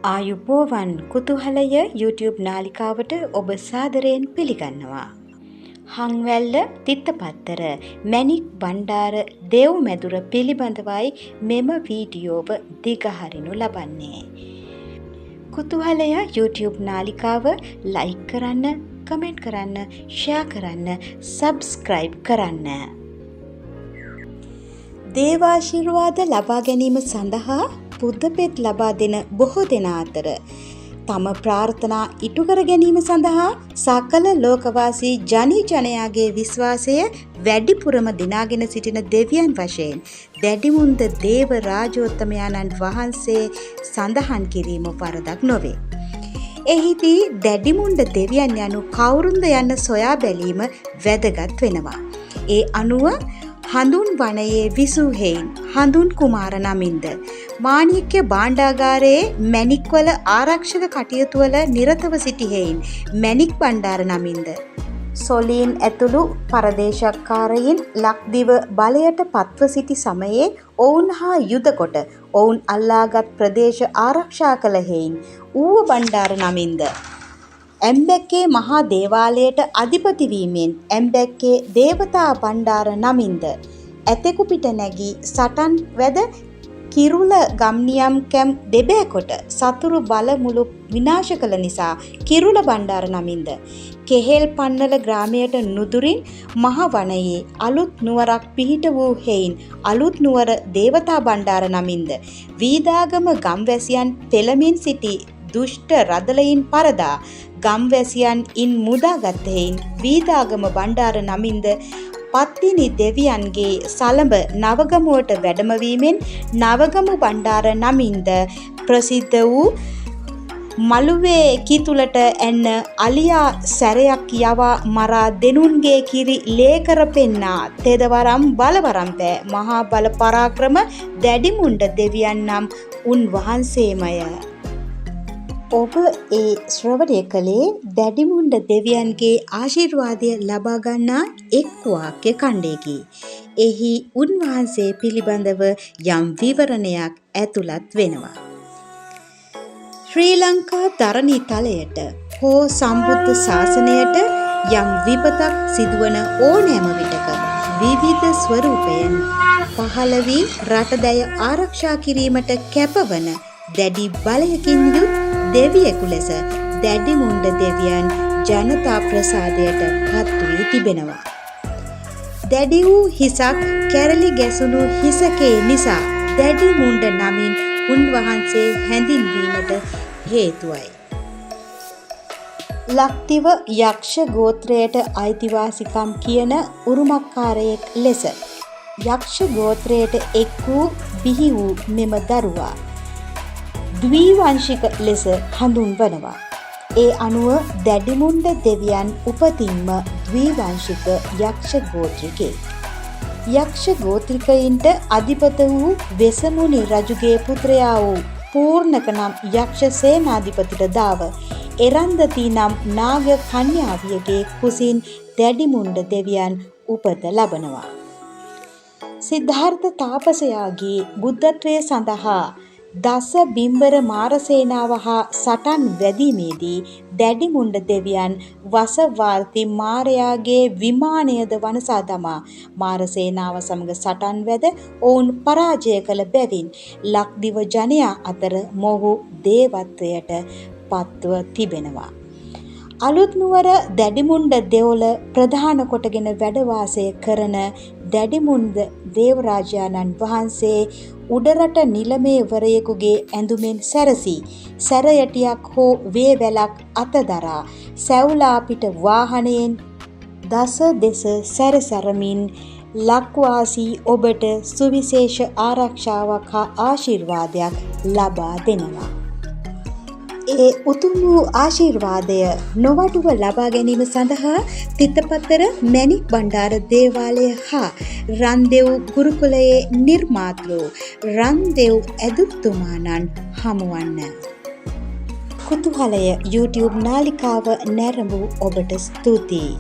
ආයුබෝවන්, කුතුහලය YouTube නාලිකාවට ඔබ සාදරයෙන් පිළිගන්නවා. හංවැල්ල තිත්තපත්තර මැණික් බණ්ඩාර දෙව් මැදුර පිළිබඳවයි මෙම වීඩියෝව දිගහරිනු ලබන්නේ. කුතුහලය YouTube නාලිකාව ලයික් කරන්න, කමෙන්ට් කරන්න, ෂෙයා කරන්න, සබ්ස්ක්‍රයිබ් කරන්න. දේවාශිර්වාද ලබා ගැනීම සඳහා පුදපෙත් ලබා දෙන බොහෝ දෙනා අතර තම ප්‍රාර්ථනා ඉටු කර ගැනීම සඳහා සකල ලෝකවාසී ජනී ජනයාගේ විශ්වාසය වැඩිපුරම දිනාගෙන සිටින දෙවියන් වශයෙන් දැඩිමුන්ද දේව රාජෝත්තමයාණන් වහන්සේ සඳහන් කිරීම වරදක් නොවේ. එහිදී දැඩිමුන්ඩ දෙවියන් යනු කවුරුන්ද යන්න සොයා බැලීම වැදගත් වෙනවා. ඒ අනුව හඳුන් වනයේ විසූ හෙයින් හඳුන් කුමාර නමින්ද, මාණික්‍ය භාණ්ඩාගාරයේ මැණික්වල ආරක්ෂක කටයුතුවල නිරතව සිටි හෙයින් මැණික් බණ්ඩාර නමින්ද, සොලීන් ඇතුළු පරදේශක්කාරයින් ලක්දිව බලයට පත්ව සිටි සමයේ ඔවුන් හා යුද කොට ඔවුන් අල්ලාගත් ප්‍රදේශ ආරක්ෂා කළ හෙයින් ඌව බණ්ඩාර නමින්ද, ඇම්බැක්කේ මහා දේවාලයට අධිපති වීමෙන් ඇම්බැක්කේ දේවතා බණ්ඩාර නමින්ද, ඇතෙකු පිට නැගී සටන් වැද කිරුළ ගම්නියම් කැම් දෙබෑ කොට සතුරු බල මුළු විනාශ කළ නිසා කිරුළ බණ්ඩාර නමින්ද, කෙහෙල් පන්නල ග්‍රාමයට නුදුරින් මහ වනයේ අලුත් නුවරක් පිහිට වූ හෙයින් අලුත් නුවර දේවතා බණ්ඩාර නමින්ද, වීදාගම ගම්වැසියන් පෙළමින් සිටි දුෂ්ට රදලයින් පරදා ගම්වැසියන් ඉන් මුදාගත් හෙයින් වීදාගම බණ්ඩාර නමින්ද, පත්තිනි දෙවියන්ගේ සලඹ නවගමුවට වැඩමවීමෙන් නවගමු බණ්ඩාර නමින්ද ප්‍රසිද්ධ වූ මළුවේ කිතුලට ඇන්න අලියා සැරයක් යවා මරා දෙනුන්ගේ කිරි ලේකර පෙන්නා තෙදවරම් බලවරම් පෑ මහා බල පරාක්‍රම දැඩිමුණ්ඩ දෙවියන් නම් උන්වහන්සේමය. ඔබ ඒ ශ්‍රවණය කළේ දැඩිමුණ්ඩ දෙවියන්ගේ ආශිර්වාදය ලබා ගන්නා එක් වාක්‍ය ඛණ්ඩයකි. එහි උන්වහන්සේ පිළිබඳව යම් විවරණයක් ඇතුළත් වෙනවා. ශ්‍රී ලංකා ධරණී තලයට හෝ සම්බුද්ධ ශාසනයට යම් විපතක් සිදුවන ඕනෑම විටක විවිධ ස්වරූපයෙන් පහළ වී රටදැය ආරක්ෂා කිරීමට කැපවන දැඩි බලයකින් යුත් දෙවියෙකු ලෙස දැඩිමුණ්ඩ දෙවියන් ජනතා ප්‍රසාදයට පත් වී තිබෙනවා. දැඩි වූ හිසක් කැරලි ගැසුණු හිසකේ නිසා දැඩිමුණ්ඩ නමින් උන්වහන්සේ හැඳින්වීමට හේතුවයි. ලක්දිව යක්ෂ ගෝත්‍රයට අයිතිවාසිකම් කියන උරුමකාරයෙක් ලෙස යක්ෂ ගෝත්‍රයට එක් වූ බිහි වූ මෙම දරුවා ද්විවංශික ලෙස හඳුන්වනවා. ඒ අනුව දැඩිමුණ්ඩ දෙවියන් උපතින්ම ද්විවංශික යක්ෂ ගෝත්‍රිකයෙක්. යක්ෂ ගෝත්‍රිකයින්ට අධිපත වූ වෙසමුණි රජුගේ පුත්‍රයා වූ පූර්ණක නම් යක්ෂ සේනාධිපතිට දාව එරන්දති නම් නාග කන්‍යාවියගේ කුසින් දැඩිමුණ්ඩ දෙවියන් උපත ලබනවා. සිද්ධාර්ථ තාපසයාගේ බුද්ධත්වය සඳහා දස බිම්බර මාරසේනාව හා සටන් වැදීමේදී දැඩිමුණ්ඩ දෙවියන් වසවාර්ති මාරයාගේ විමානයද වනසා දමා මාරසේනාව සමග සටන් වැද ඔවුන් පරාජය කළ බැවින් ලක්දිව ජනයා අතර මොහු දේවත්වයට පත්ව තිබෙනවා. අලුත් නුවර දැඩිමුණ්ඩ දෙවොල ප්‍රධාන කොටගෙන වැඩ වාසය කරන දැඩිමුණ්ඩ දේවරාජානන් වහන්සේ උඩරට නිලමේවරයෙකුගේ ඇඳුමෙන් සැරසී සැරයටියක් හෝ වේවැලක් අතදරා සැවුලා පිට වාහනයෙන් දස දෙස සැරසරමින් ලක්වාසී ඔබට සුවිශේෂ ආරක්ෂාවක් හා ආශිර්වාදයක් ලබා දෙනවා. ඒ උතුම් වූ ආශිර්වාදය නොවඩුව ලබා ගැනීම සඳහා තිත්තපත්තර මැණික් බණ්ඩාර දේවාලය හා රන්දෙව් ගුරුකුලයේ නිර්මාතෘ රන්දෙව් ඇදුරුතුමාණන් හමුවන්න. කුතුහලය YouTube නාලිකාව නැරඹූ ඔබට ස්තුතියි.